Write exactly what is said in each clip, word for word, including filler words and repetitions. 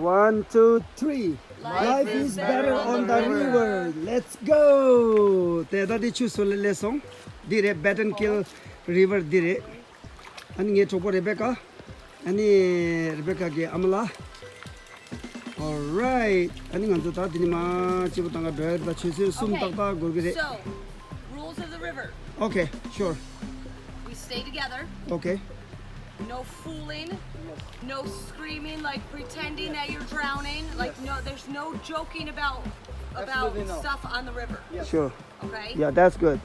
One, two, three. Life is better on the river. Let's go. དེ་ད་དེ་ཆུ་སོ་ལེ་ལེ་སོང་། འདི་རེད། Battengill River འདི་རེད། ཨ་ནི་ངའི་གྲོགས་པོ་རེ་བེ་ཀ། ཨ་ནི་རེ་བེ་ཀ་གི་ཨ་མ་ལགས། Alright. ཨ་ནི་ང་ཚོ་ད་དེ་ནི་མ་སྐྱིད་པོ་བཏང་ག་འགྲོ་ཡ་རེད། ད་ཆུ་ཚོད་གསུམ་ཏག་ཏག་འགོར་གི་རེད། So, rules of the river. Okay, sure. We stay together. Okay. No fooling, no screaming, like, pretending that you're drowning. Like, no, there's no joking about about Absolutely not. Stuff on the river. Sure. Okay? Yeah, that's good.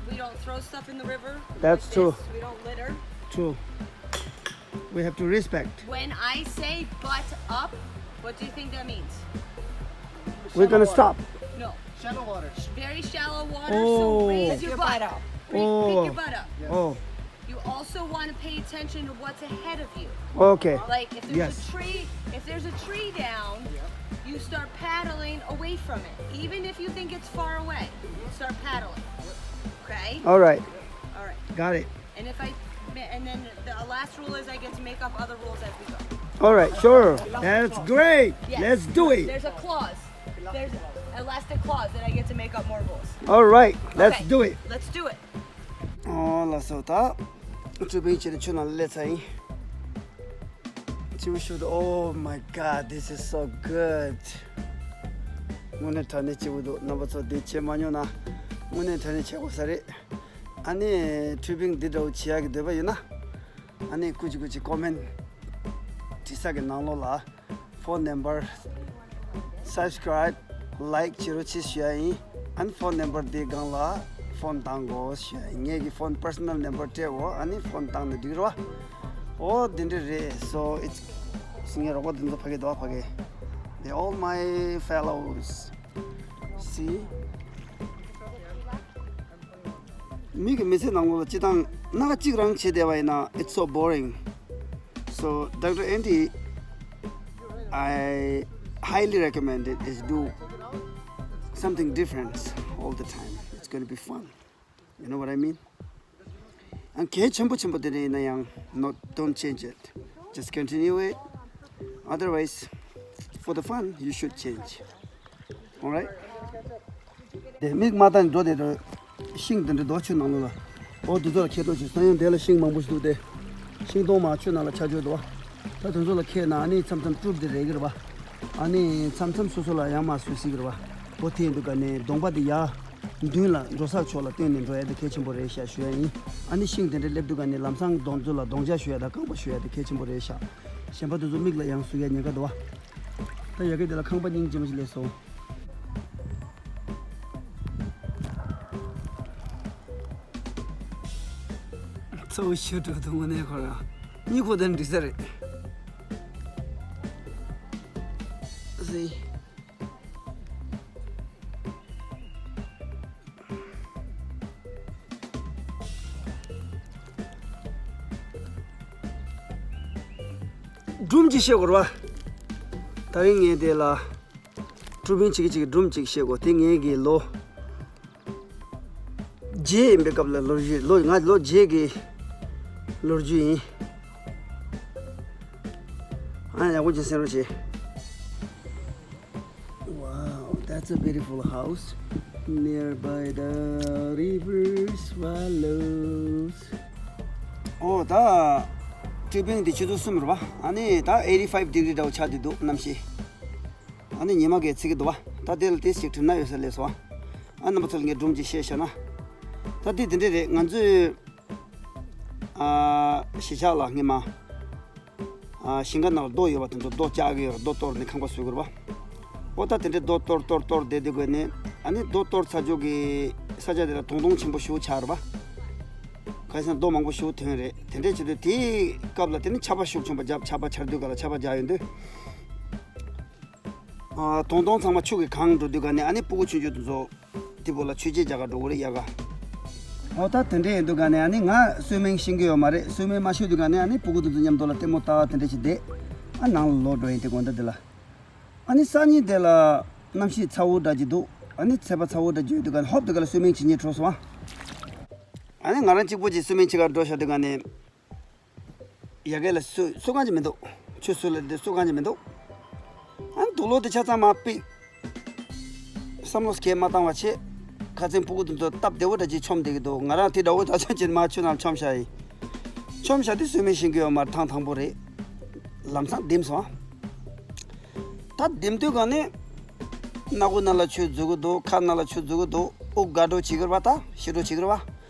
We don't throw stuff in the river. That's true. Like this. We don't litter. True. We have to respect. When I say butt up, what do you think that means? We're gonna stop. No. Shallow water. Very shallow water, so Oh. Raise your butt up. Pick, pick Oh. Your butt up. Oh. You also want to pay attention to what's ahead of you. Okay. Like if there's Yes. A tree, if there's a tree down, you start paddling away from it. Even if you think it's far away, you start paddling. Okay? All right. All right. Got it. And if I, and then the last rule is I get to make up other rules as we go. All right, sure. That's great. Yes. Let's do it. There's a clause. There's an elastic clause that I get to make up more rules. All right, let's Okay. Do it. Let's do it. ཨོ་ལགས་སོ། ད་ཀྲུ་པིན་ཆེ་ནི་ཆུ་ནང་ལ་སླེབས་ཚར་ཡིན། ཆུ་ཤུགས་དུ། Oh my God, this is so good. དངོས་གནས་དྲང་གནས་སྐྱིད་པོ་འདུག་རྣམ་པ་ཚོ་འདི་བྱེད་མ་མྱོང་ན་དངོས་གནས་དྲང་གནས་བྱེད་དགོས་ས་རེད། ཨ་ནི་ཀྲུ་པིན་འདི་འདྲ་བོ་བྱེད་ཡག་གི་འདོད་པ་ཡོད་ན། ཨ་ནི་སྐུ་མཁྱེན་སྐུ་མཁྱེན་ཀོ་མེན་བྲིས་ས་གི་ནང་ལོགས་ལ་ཕོན་ནམ་བར་སབ་སི་ཀ་རའིབ་ལའིཀ་བྱེད་རོགས་བྱེད་ཞུ་ཡ་ཡིན། ཨ་ནི་ཕོན་ནམ་བར་དེའི་སྒང་ལ་ཕོན་བཏང་དགོས་ཞུ་ཡ་ཡིན། ངེད་ཀྱི་ཕོན་པར་སོ་ནལ་ནམ་བར་སྤྲད་འོ། ཨ་ནི་ཕོན་བཏང་ནས་འགྲིག་རོ། ཨོ་དེ་འདྲ་རེད། So it's ངའི་རོགས་པ་དེ་ཚོ་ཕ་གི་འདུག་ཕ་གི། They all my fellows. See? མི་གི་མི་ཚེ་ནང་ལོགས་ལ་སྤྱི་བཏང་སྣ་ཁ་གཅིག་རང་བྱེད་བསྡད་པ་ཡིན་ན། It's so boring. So Doctor Andy, I highly recommend it, is do something different all the time. It's going to be fun. You know what I mean? And གལ་ཆེན་པོ་ཆེན་པོ་དེ་འདྲ་ཡིན་ན་ཡང་not, don't change it. Just continue it. Otherwise, for the fun, you should change. Alright? དེ་མིག་མ་བལྟས་ནས་འགྲོ་བསྡད་འགྲོ། ཤིང་དེ་འདྲ་རྡོ་ཆུ་ནང་ལོགས་ལ། འོ་དེ་ཚོ་ལ་ཁྱེར་འགྲོ་ཞིག་སོང་ཡང་དེ་ལ་ཤིང་མང་པོ་ཞིག་འདུག་སྟེ། ཤིང་སྡོང་མ་ཆུ་ནང་ལ་ཆ་འཇོག་འདུག་བ། ད་དེ་ཚོ་ལ་ཁྱེར་ན་ཨ་ནི་མཚམས་མཚམས་དཀྲུག་དེ་རེག་གི་རེད་བ། ཨ་ནི་མཚམས་མཚམས་སོ་སོ་ལ་ཡང་མ་བཟོད་སྲིད་ཀྱི་རེད་བ། འོ་དེ་ཡིན་དུས་ག་ནས་གདོང་པ་དེ་ཡར་མདུན་ལ་འགྲོ་ས་ཕྱོགས་ལ་བསྟན་ནས་འགྲོ་ཡ་དེ་གལ་ཆེན་པོ་རེད་ཤག་ཞུ་ཡ་ཡིན། ཨ་ནི་ཤིང་དེ་འདྲ་སླེབས་དུས་ག་ནས་ལམ་སང་གདོང་ཚོ་ལ་གདོང་ལྕག་གཞུ་ཡ་དང་རྐང་པ་གཞུ་ཡ་དེ་གལ་ཆེན་པོ་རེད་ཤག་གཞན་པ་དེ་ཚོ་མིག་ལ་ཡང་ཟུག་ཡ་ཉེན་ཁ་འདུག་བ། ད་ཡ་གི་དེ་ལ་ཁང་པ་སྙིང་རྗེ་མོ་ཞིག་སླེབས་སོང་། གཙོ་བོ་ཞུ་འགྲོ་དུས་དངོས་གནས་ཁོ་རང་གཉིད་ཁུག་དང་འགྲིག་ས་རེད། ཟེ། སྒྲུང་ཅིག་བཤད་དགོས་རེད་བ། ད་རིང་ངས་དེ་ལ་ཀྲུ་པིན་ཆེ་གི་ཆེ་གི་སྒྲུང་ཅིག་བཤད་དགོས། དེ་ངེད་ཀྱི་ལོ་བརྒྱད་ཡིན་པའི་སྐབས་ལ། ལོ་བཞི། ལོ་ང་ལོ་བརྒྱད་ཀྱི་ལོ་རྒྱུས་ཡིན། ཨ་ཡག་པོ་ཅིག་གསན་རོགས་བྱེད། Wow, that's a beautiful house nearby the river swallows. ཨོ་ད་ཀྲུ་པིན་འདི་ཆུ་ཚོད་གསུམ་རེད་བ། ཨ་ནི་ད་eighty five degree འདྲ་བོ་ཆགས་བསྡད་འདུག་གནམ་གཤིས། ཨ་ནི་ཉི་མ་གིས་འཚིག་གི་འདུག་བ། ད་དེ་ལ་ཏོག་ཙམ་གྲིབ་ནག་ཡོད་ས་སླེབས་སོང་བ། ཨ་རྣམ་པ་ཚོ་ལ་ངས་སྒྲུང་ཅིག་བཤད་བཞག་ན། ད་དེ་དེ་འདྲས་རེད། ང་ཚོས་ཨ་གཞིས་ཆགས་ལ་སྔོན་མ་ཨ་ཞིང་ཁ་ནང་ལ་རྡོ་ཡོད་པ་དེ་ཚོ་རྡོ་བཅག་གི་ཡོད། རྡོ་གཏོར་ནས་ཁང་པ་བཟོ་དགོས་རེད་བ། ཨོ་ད་དེ་འདྲས་རྡོ་གཏོར་གཏོར་གཏོར་བསྡད་དུས་ག་ནས། ཨ་ནི་རྡོ་གཏོར་ཚར་རྗེས་ཀྱི་ས་ཆ་དེ་ལ་དོང་དོང་ཆེན་པོ་ཞེ་པོ་ཆགས་རེད་བ། ག་རེ་ཟེར་ན་རྡོ་མང་པོ་ཞེ་པོ་ཐོན་རེད། དེ་འདྲས་བྱེད་དུས་དེའི་སྐབས་ལ་དེ་ནི་ཆར་པ་ཤུགས་ཆེན་པོ་བརྒྱབ། ཆར་པ་ཆར་དུས་ག་ལ་ཆར་པ་རྒྱག་ཡོང་དུས། ཨ་དོང་དོང་ཚང་མ་ཆུ་གིས་གང་འགྲོ་དུས་ག་ནས། ཨ་ནི་སྤུ་གུ་ཆུང་ཆུང་དེ་ཚོ་དེ་བོ་ལ་ཆོས་བྱེད་རྒྱག་ག་འགྲོ་གི་རེད་ཡ་ག། ཨོ་ད་དེ་འདྲས་ཡིན་དུས་ག་ནས་ཨ་ནི་ང་སུའི་མིང་ཤེས་ཀྱི་ཡོད་མ་རེད། སུའི་མིང་མ་ཤེས་དུས་ག་ནས་ཨ་ནི་སྤུ་གུ་དེ་ཚོ་མཉམ་དུ་ལ་ལྟད་མོ་ལྟ་དེ་འདྲས་བྱས་བསྡད། ཨ་ནང་ལ་ལོག་འགྲོ་ཡིན་དེ་དགོང་དག་དེ་ལ། ཨ་ནི་སང་ཉིན་དེ་ལ་གནམ་གཤིས་ཚ་བོ་འདྲ་ཅིག་འདུག་ཨ་ནི་ཚ་བ་ཚ་བོ་འདྲ་ཅིག་ཡོད་དུས་ག་ནས་ཧོབ་དེ་ག་ལ་སུའི་མིང་བྱེད་སྙིང་བྲོ་སོང་ཨ། ཨ་ནི་ང་རང་གཅིག་པོ་ཅིག་སུའི་མིང་བྱེད་ག་འགྲོ་བཞག་དུས་ག་ནས། ཡ་གི་ལ་སུ་སུ་གང་ཅིག་མི་འདུག་ཆུ་སུ་ལ་དེ་སུ་གང་ཅི་མི་འདུག་ཨ་ནི་དུག་ལོག་དེ་ཆ་ཚང་མ་པིག་བསམ་བློ་སྐྱེ་མ་བཏང་བ་བྱས། ཁ་ཚན་ཕྲུ་གུ་དེ་ཚོ་སྟབས་བདེ་བོ་འདྲ་ཅིག་མཆོངས་བསྡད་ཀྱི་འདུག་ང་རང་དེ་འདྲ་བོ་ད་ཆ་ཅན་མ་ཆུ་ནང་མཆོངས་བཞག་ཡིན། མཆོངས་བཞག་དེ་སུན་མི་ཤེས་ཀྱི་ཡོད་མ་རེད། ཐང་ཐང་པོ་རེད། ལམ་སང་ལྡེམ་སོང་ཨ། ད་ལྡེམ་དུས་ག་ནས། སྣ་ཁུག་ནང་ལ་ཆུ་འཛུལ་གི་འདུག་ཁ་ནང་ལ་ཆུ་འཛུལ་གི་འདུག་དབུགས་འགག་འགྲོ་བྱེད་ཀྱི་རེད་པ། ད་ཤི་འགྲོ་བྱེད་ཀྱི་རེད་པ།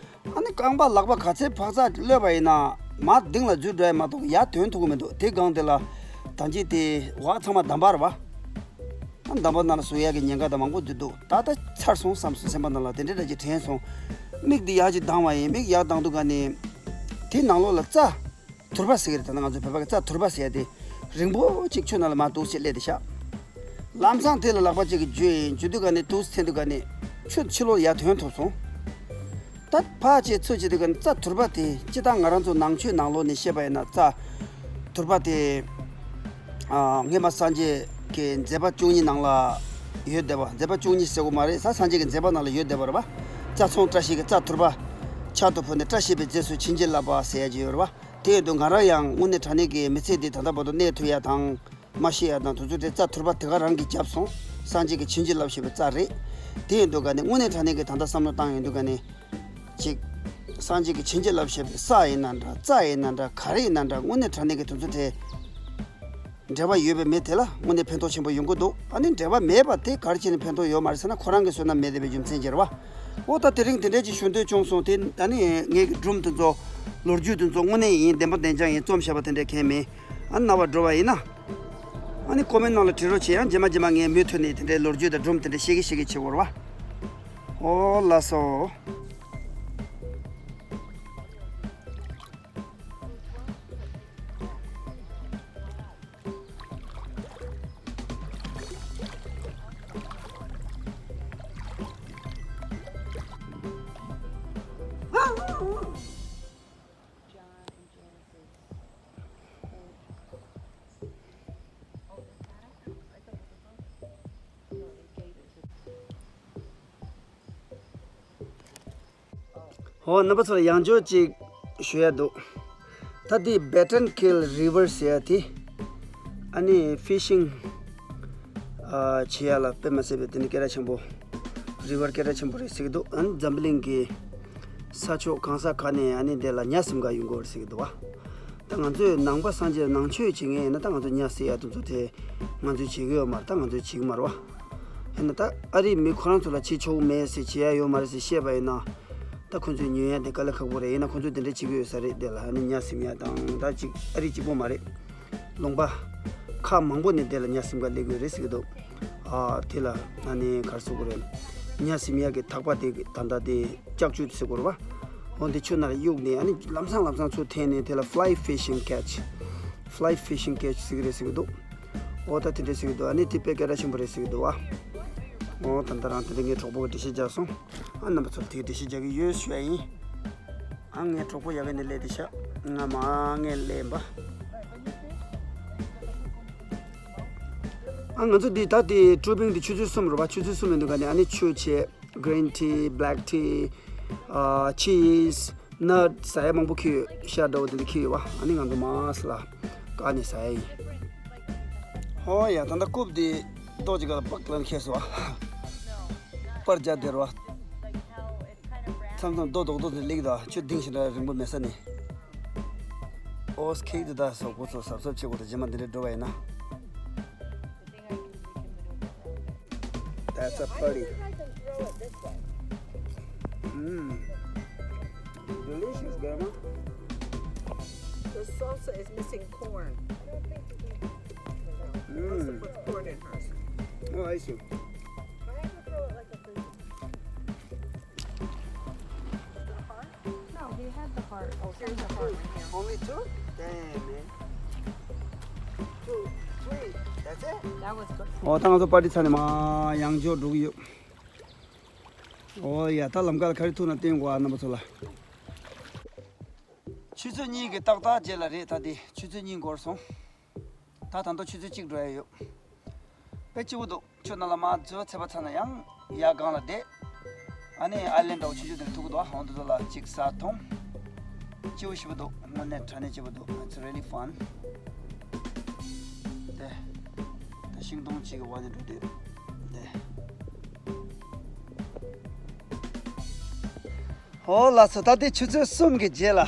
ཨ་ནི་རྐང་པ་ལག་པ་ག་ཚད་འཕག་འཚག་གློད་པ་ཡིན་ན། མར་ལྡིང་ལ་འཛུལ་འགྲོ་ཡ་མ་གཏོགས་ཡར་ཐོན་ཐུབ་ཀྱི་མི་འདུག་དེ་སྒང་དེ་ལ། ད་ཅི་དེ་བ་ཚང་མ་འདམ་པ་རེད་པ། ཨ་འདམ་པ་ནང་ལ་ཟུག་ཡག་གི་ཉེན་ཁ་དང་མང་པོ་འདུག་ད་ལྟ་ཚར་སོང་བསམ་སོང་སེམས་པ་ནང་ལ་དེ་འདྲའི་འདྲ་ཅིག་དྲན་སོང་། མིག་འདི་ཡག་ཅིག་གདངས་པ་ཡིན། མིག་ཡག་གདངས་དུས་ག་ནས། དེ་ནང་ལོགས་ལ་རྩྭ་དུར་བ་ཟེར་གི་རེད། ད་ལྟ་ང་ཚོ་བོད་པ་གི་རྩྭ་དུར་བ་ཟེར་ཡ་དེ། རིང་པོ་ཅིག་ཆུ་ནང་ལ་མར་འདུག་སེ་སླེབས་ཏེ་ཤག་ལམ་སང་དེ་ལ་ལག་པ་གཅིག་གིས་འཇུས་ཡིན། འཇུས་དུས་ག་ནས་འདུག་སེ་འཐེན་དུས་ག་ནས་ཆུ་ཕྱི་ལོགས་ཡར་ཐོན་ཐུབ་སོང་། ད་ཕར་ཅིག་ཚུར་ཅིག་དུས་ག་ནས་རྩྭ་དུར་བ་དེ་སྤྱིར་བཏང་ང་རང་ཚོ་ནང་ཆོས་ནང་ལོགས་ནས་བཤད་པ་ཡིན་ན་རྩྭ་དུར་བ་དེ། ཨ། སྔོན་མ་སངས་རྒྱས་ཀྱི་མཛད་པ་བཅུ་གཉིས་ནང་ལ་ཡོད་བསྡད་པ། མཛད་པ་བཅུ་གཉིས་ཟེར་དགོས་མ་རེད། ས་སངས་རྒྱས་ཀྱི་མཛད་པ་ནང་ལ་ཡོད་བསྡད་པ་རེད་པ། རྩྭ་ཚོང་བཀྲ་ཤིས་ཀྱིས་རྩྭ་དུར་བ་ཕྱག་ཏུ་ཕུལ་ནས་བཀྲ་ཤིས་པའི་རྗེས་སུ་བྱིན་གྱིས་བརླབས་པ་ཟེར་ཡ་ཅིག་ཡོད་རེད་པ། དེ་ཡིན་དུས་ང་རང་ཡང་དངོས་གནས་དྲང་གནས་ཀྱི་མི་ཚེ་འདི་ད་ལྟ་བར་དུ་གནས་ཐུབ་ཡ་དང་མ་ཤི་ཡ་དང་དེ་ཚོ་དེ་རྩྭ་དུར་བ་དེ་ག་རང་གིས་བརྒྱབ་སོང་། སངས་རྒྱས་ཀྱིས་བྱིན་གྱིས་བརླབས་བྱས་པའི་རྩྭ་རེད། དེ་ཡིན་དུས་ག་ནས་དངོས་གནས་དྲང་གནས་ཀྱི་ད་ལྟ་བསམ་བློ་བཏང་ཡོང་དུས་ག་ནས། ཅིག་སངས་རྒྱས་ཀྱིས་བྱིན་གྱིས་བརླབས་བྱས་པའི་ས་ཡིན་ན་འདྲ། རྩྭ་ཡིན་ན་འདྲ། ག་རེ་ཡིན་ན་འདྲ། དངོས་གནས་དྲང་གནས་ཀྱི་དེ་ཚོ་དེ་འབྲེལ་བ་ཡོད་པའི་མི་དེ་ལ་དངོས་གནས་ཕན་ཐོགས་ཆེན་པོ་ཡོང་གི་འདུག་ཨ་ནི་འབྲེལ་བ་མེད་པ་དེ་ག་རེ་བྱས་ནས་ཕན་ཐོགས་ཡོད་མ་རེད་ཟེར་ན། ཁོ་རང་གི་བསོད་ནམས་མེད་བསྡད་པའི་རྒྱུ་མཚན་གྱིས་རེད་པ། འོ་ད་དེ་རིང་དེ་འདྲས་ཀྱི་ཞུ་འདོད་བྱུང་སོང་། དེ་ཨ་ནི་ངའི་གི་སྒྲུང་དེ་ཚོ་ལོ་རྒྱུས་དེ་ཚོ་དངོས་གནས་ཡིན་བདེན་པ་བདེན་རྐྱང་ཡིན་རྩོམ་བྱས་པ་དེ་འདྲས་གང་ཡང་མིན། ཨ་ནི་རྣ་བར་འགྲོ་བ་ཡིན་ན། ཨ་ནི་ཀོ་མེན་ནང་ལ་བྲིས་རོགས་བྱེད། ཡང་རྗེས་མ་རྗེས་མ་ངས་མུ་མཐུད་ནས་དེ་འདྲའི་ལོ་རྒྱུས་དང་སྒྲུང་དེ་འདྲ་བཤད་གི་བཤད་གི་བྱེད་དགོས་རེད་པ། ཨོ་ལགས་སོ། ཧོ། རྣམ་པ་ཚོ་ལ་ཡང་བསྐྱར་ཅིག་ཞུ་ཡ་འདུག་ད་འདི་Bettonkill River ཟེར་ཡ་དེ། ཨ་ནི་ཕི་ཤིང་ཨ་བྱེད་ཡ་ལ་དཔེ་མ་སྲིད་པའི་དེ་ནི་སྐད་གྲགས་ཆེན་པོ། རི་བར་སྐད་གྲགས་ཆེན་པོ་རེད་ཟེར་གི་འདུག་ཨ་ནི་འཛམ་བུ་གླིང་གི་ས་ཕྱོགས་གང་ས་ག་ནས་ཨ་ནི་འདི་ལ་ཉ་གསོད་ག་ཡོང་གི་ཡོད་རེད་ཟེར་གི་འདུག་བ། ད་ང་ཚོས་ནང་པ་སངས་རྒྱས་ནང་ཆོས་བྱེད་མཁན་ཡིན་ན། ད་ང་ཚོ་ཉ་གསོད་ཡ་དེ་ཚོ་དེ་ང་ཚོས་བྱེད་ཀྱི་ཡོད་མ་རེད། ད་ང་ཚོས་བྱེད་ཀྱི་མ་རེད་བ། ཡིན་ན་ད་ཨ་རིའི་མི་ཁོ་རང་ཚོ་ལ་བྱེད་ཆོག་མེད་ཟེར། བྱེད་ཡ་ཡོད་མ་རེད་ཟེར་བཤད་པ་ཡིན་ན། ད་ཁོ་ཚོས་ཉན་ཡ་དེ་དཀའ་ལས་ཁག་པོ་རེད། ཡིན་ན་ཁོ་ཚོས་དེ་འདྲ་བྱེད་ཀྱི་ཡོད་ས་རེད། དེ་ལ་ཨ་ནི་ཉ་གསོད་ཡ་དང་ད་ཅིག་ཨ་རི་གཅིག་པོ་མ་རེད། ལུང་པ་ཁག་མང་པོ་ནས་དེ་ལ་ཉ་གསོད་ག་སླེབས་ཀྱི་ཡོད་རེད་ཟེར་གྱི་འདུག་ཨ་དེ་ལ་ཨ་ནི་ག་རེ་ཟེར་དགོས་རེད། ཉ་གསོད་ཡ་གི་ཐག་པ་དེ་ད་ལྟ་དེ་ལྕགས་ཀྱུ་ཟེར་དགོས་རེད་བ། འོ་དེ་ཆུ་ནང་ལ་གཡུགས་ནས་ཨ་ནི་ལམ་སང་ལམ་སང་ཚུར་འཐེན་ནས་དེ་ལ་fly fishing catch, fly fishing catch ཟེར་གྱི་རེད་ཟེར་གྱི་འདུག་འོ་ད་དེ་འདྲ་ཟེར་གྱི་འདུག་ཨ་ནི་དེ་དཔེ་སྐད་གྲགས་ཆེན་པོ་རེད་ཟེར་གྱི་འདུག་བ། འོ་ད་ལྟ་རང་དེ་འདྲ་ངའི་གྲོགས་པོ་གིས་འགྲེལ་བཤད་རྒྱག་སོང་། ཨ་རྣམ་པ་ཚོར་དེ་འགྲེལ་བཤད་རྒྱག་གི་ཡོད་ཞུ་ཡ་ཡིན། ཨ་ངའི་གྲོགས་པོ་ཡ་གི་ནས་སླེབས་ཏེ་ཤག་ང་མ་ངས་སླེབས་པ། ཨ་ང་ཚོ་འདི་ད་དེ་ཀྲུ་པིང་འདི་ཆུ་ཚོད་གསུམ་རེད་བ། ཆུ་ཚོད་གསུམ་ཡིན་དུས་ག་ནས་ཨ་ནི་ཆུ་བྱས། green tea, black tea, ཨ་cheese, nut ཟ་ཡ་མང་པོ་འཁྱེར་ཡོད། ཤ་འདྲ་བོ་དེ་འདྲ་འཁྱེར་ཡོད་བ། ཨ་ནི་ང་ཚོ་མར་ལ་བཀག་ནས་ཟ་ཡ་ཡིན། ཧོ་ཡ། ད་ལྟ་རྐུབ་དེ་རྡོ་གཅིག་ག་ལ་པག་ལབ་ནས་འཁེལ་སོང་བ། པར་རྒྱག་བསྡད་རེད་བ། མཚམས་མཚམས་རྡོ་རྡོག་རྡོག་དེ་སླེབས་ཀྱི་འདུག་ཆུ་ལྡིང་ཞིང་འདྲ་རིང་པོ་མེད་ས་ནས། ཨོ་ཁེག་དེ་ད་སོག་པོ་ཚོ་གཟབ་གཟབ་བྱེད་དགོས་རེད། རྗེས་མ་འདི་འདྲ་འགྲོ་བ་ཡིན་ན། That's a party. Mm. Delicious, Grandma. The salsa is missing corn. Must have put corn in hers. Oh, I see. No, he had the heart. Oh, here's the heart right here. Only two? Damn, man. Two, three. That's it? That was good. ཨོ་ད་ང་ཚོ་པར་ཊི་ཚར་ནས་མར་ཡང་བསྐྱར་འགྲོ་གི་ཡོད། ཨོ་ཡ། ད་ལམ་ཁ་ལ་ག་རེ་ཐུག་ན་སྟོན་དགོས་ཨ་རྣམ་པ་ཚོ་ལ། ཆུ་ཚོད་གཉིས་ཀྱི་ཏག་ཏག་རྗེས་ལ་རེད། ད་དེ་ཆུ་ཚོད་གཉིས་འགོར་སོང་། ད་ད་དུང་ཆུ་ཚོད་གཅིག་འགྲོ་ཡ་ཡོད། དཔེ་སྐྱིད་པོ་འདུག་ཆུ་ནང་ལ་མར་འཛུལ་བ་ཚར་བ་ཚར་ན་ཡང་ཡར་སྒང་ལ་བསྡད། ཨ་ནི་ཨའི་ལན་ཌི་འདྲ་བོ་ཆུང་ཆུང་དེ་ལ་ཐུག་གི་འདུག་ཨ་འོ་འདི་ཚོ་ལ་ཅིག་ཟ་འཐུང་། སྐྱིད་པོ་ཞེ་པོ་འདུག་དངོས་གནས་དྲང་གནས་སྐྱིད་པོ་འདུག It's really fun. ཤིང་སྡོང་གཅིག་གི་འོག་ནས་འགྲོ་དུས། ཨོ་ལགས་སོ། ད་ལྟའི་ཆུ་ཚོད་གསུམ་གྱི་རྗེས་ལ།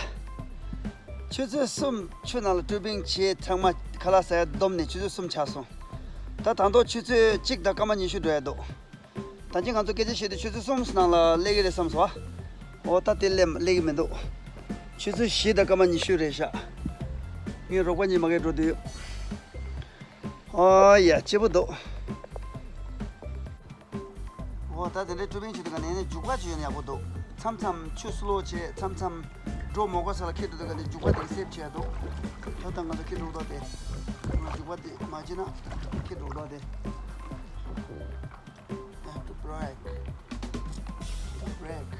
ཆུ་ཚོད་གསུམ་ཆུ་ནང་ལ་ཀྲུ་པིང་བྱས། ཚང་མ་ཁ་ལག་ཟ་ཡ་བསྡོམས་ནས་ཆུ་ཚོད་གསུམ་ཆགས་སོང་། ད་ད་དུང་ཆུ་ཚོད་གཅིག་དང་སྐར་མ་ཉི་ཤུ་འགྲོ་ཡ་འདུག་ད་ཅི་ང་ཚོ་སྐད་ཆ་བཤད་དུས་ཆུ་ཚོད་གསུམ་ནང་ལ་སླེབས་ཀྱི་རེད་བསམ་སོང་ཨ། ཨོ་ད་དེ་སླེབས་སླེབས་ཀྱི་མི་འདུག་ཆུ་ཚོད་བཞི་དང་སྐར་མ་ཉི་ཤུ་རེད་ཤག་ངའི་རོགས་པ་གཉིས་མ་གིར་འགྲོ་དུས། ཨོ་ཡ་སྐྱིད་པོ་འདུག་ཨོ་ད་དེ་འདྲའི་ཀྲུ་པིང་བྱེད་དུས་ག་ནས་ནས་རྒྱུག་པ་ཅིག་ཡོད་ན་ཡག་པོ་འདུག་མཚམས་མཚམས་ཆུ་སློ་བྱས། མཚམས་མཚམས་འགྲོ་མོ་ག་ས་ལ་འཁྱེར་འགྲོ་དུས་ག་ནས་རྒྱུག་པ་དེ་གི་སེབ་བྱས་འདུག་ད་ལྟ་ང་ཚོ་འཁྱེར་འགྲོ་འདུག་དེ། ང་རྒྱུག་པ་དེ་མ་བྱས་ན་འཁྱེར་འགྲོ་འདུག་དེ། I have to brake. Brake.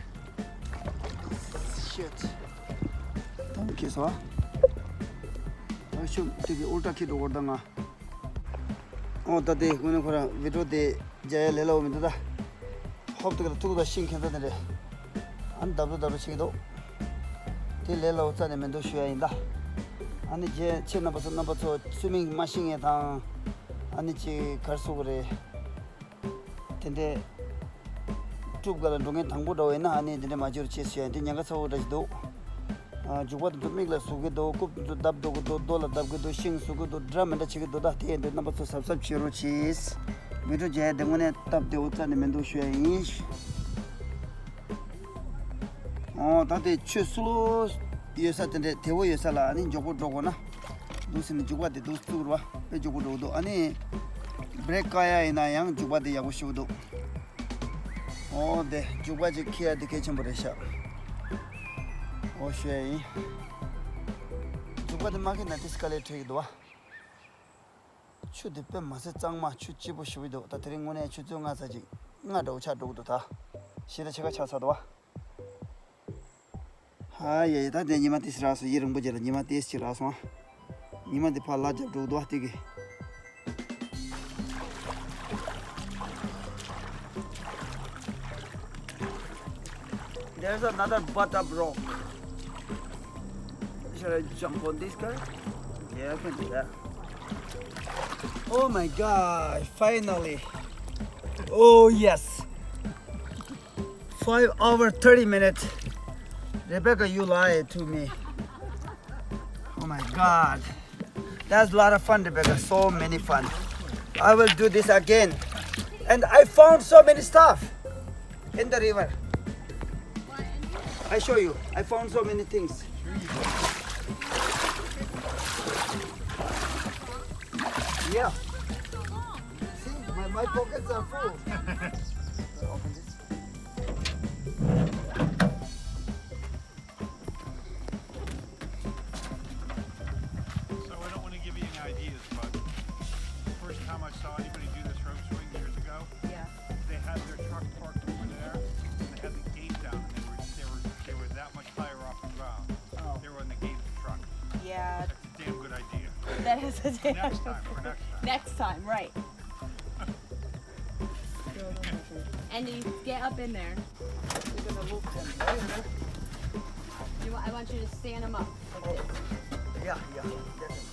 Shit. ད་ཁྱེར་སོང་ཨ། ཨ་ཤུ་དེ་གི་ཨོལ་ཊ་འཁྱེར་འགྲོ་དགོས་ད་ང་། ཨོ་ད་དེ་དངོས་གནས་ཁོ་རང་བི་ཌིའོ་དེ་མཇལ་ཡ་ལས་སླ་བོ་མི་འདུག་ད། ཧོབ་ཏེ་ཀ་ཐུག་ད་ཤིང་ཁྱེར་ས་དེ་རེད། ཨ་ནི་ལྡབ་ལྡོབ་ལྡབ་ལྡོབ་བྱེད་ཀྱི་འདུག་དེ་ལས་སླ་བོ་རྩ་ནས་མི་འདུག་ཞུ་ཡ་ཡིན་ད། ཨ་ནི་རྗེས་ཁྱེད་རྣམ་པ་ཚོ་རྣམ་པ་ཚོ་སུའི་མིང་མ་ཤེས་མཁན་དང་། ཨ་ནི་ཅིག་ག་རེ་ཟེར་དགོས་རེད། དེ་འདྲའི་ཀྲུབ་ག་ལ་འགྲོ་མཁན་དང་པོ་འདྲ་བོ་ཡིན་ན་ཨ་ནི་དེ་འདྲའི་མ་འབྱོར་ཅེས་ཞུ་ཡ་དེ་ཉེན་ཁ་ཚ་བོ་འདྲ་ཞིག་འདུག་ཨ། རྒྱུག་པ་དེ་ཚོ་མིག་ལ་ཟུག་གི་འདུག་རྐུབ་དེ་ཚོ་བརྡབ་འགྲོ་གི་འདུག་རྡོ་ལ་བརྡབ་གི་འདུག་ཤིང་ཟུག་གི་འདུག་འདྲ་མི་འདྲ་བྱེད་ཀྱི་འདུག་ད་དེ་ཡིན་དུས་རྣམ་པ་ཚོ་གཟབ་གཟབ་བྱེད་རོགས་གྱིས། བི་ཌིའོ་མཇལ་ཡ་དེ་དངོས་གནས་སྟབས་བདེ་བོ་རྩ་ནས་མི་འདུག་ཞུ་ཡ་ཡིན། ཨོ་ད་དེ་ཆུ་སློ་ཡོད་ས་དེ་འདྲའི་དལ་བོ་ཡོད་ས་ལ་ཨ་ནི་མགྱོགས་པོ་འགྲོ་དགོས་ན། འདུག་ཟེར་ནས་རྒྱུག་པ་དེ་འདུག་བཙུགས་རོགས། དཔེ་མགྱོགས་པོ་འགྲོ་གི་འདུག་ཨ་ནི་བྷི་རེག་བཀག་ཡ་ཡིན་ན་ཡང་རྒྱུག་པ་དེ་ཡག་པོ་ཞེ་པོ་འདུག་ཨོ་དེ་རྒྱུག་པ་ཅིག་འཁྱེར་ཡ་དེ་གལ་ཆེན་པོ་རེད་ཤག་ཨོ་ཞུ་ཡ་ཡིན། རྒྱུག་པ་དེ་མ་འཁྱེར་ན་དེ་སྐ་ལེ་འཕྲད་ཀྱི་འདུག་བ། ཆུ་དེ་དཔེ་མ་ཟད་གཙང་མ་ཆུ་སྐྱིད་པོ་ཞེ་པོ་འདུག་ད་དེ་རིང་དངོས་གནས་ཆུ་ཚོད་ལྔ་ཙམ་ཅིག་ལྔ་འདྲ་བོ་ཆགས་འགྲོ་གི་འདུག་ད་བཞི་དང་ཕྱེད་ཀ་ཆགས་ཚར་འདུག་བ། ཨ་ཡ་ཡ། ད་དེ་ཉི་མ་ཏིས་རག་སོང་། ཡུན་རིང་པོ་རྗེས་ལ་ཉི་མ་ཏིས་ཅིག་རག་སོང་། ཉི་མ་འདི་ཕར་ལ་རྒྱབ་འགྲོ་འདུག་ཨ་དེ་གི། There's another butt up rock. Should I jump on this guy? Yeah, I can do that. Oh my God, finally. Oh yes. Five hour thirty minutes. Rebecca, you lied to me. Oh my God. That's a lot of fun, Rebecca. So many fun. I will do this again. And I found so many stuff in the river. I show you. I found so many things. Yeah. See, my, my pockets are full. So I don't want to give you any ideas, but the first time I saw anybody do this rope swing years ago, yeah, they had their truck parked over there, and they had the gate down, and they were, they were, they were that much higher off the ground. Oh. They were on the gate of the truck. Yeah. That's a damn good idea. That is a damn. Next time, for next time. Next time, right. And you get up in there. You're gonna move them. You wa- I want you to stand them up like this. Yeah, yeah.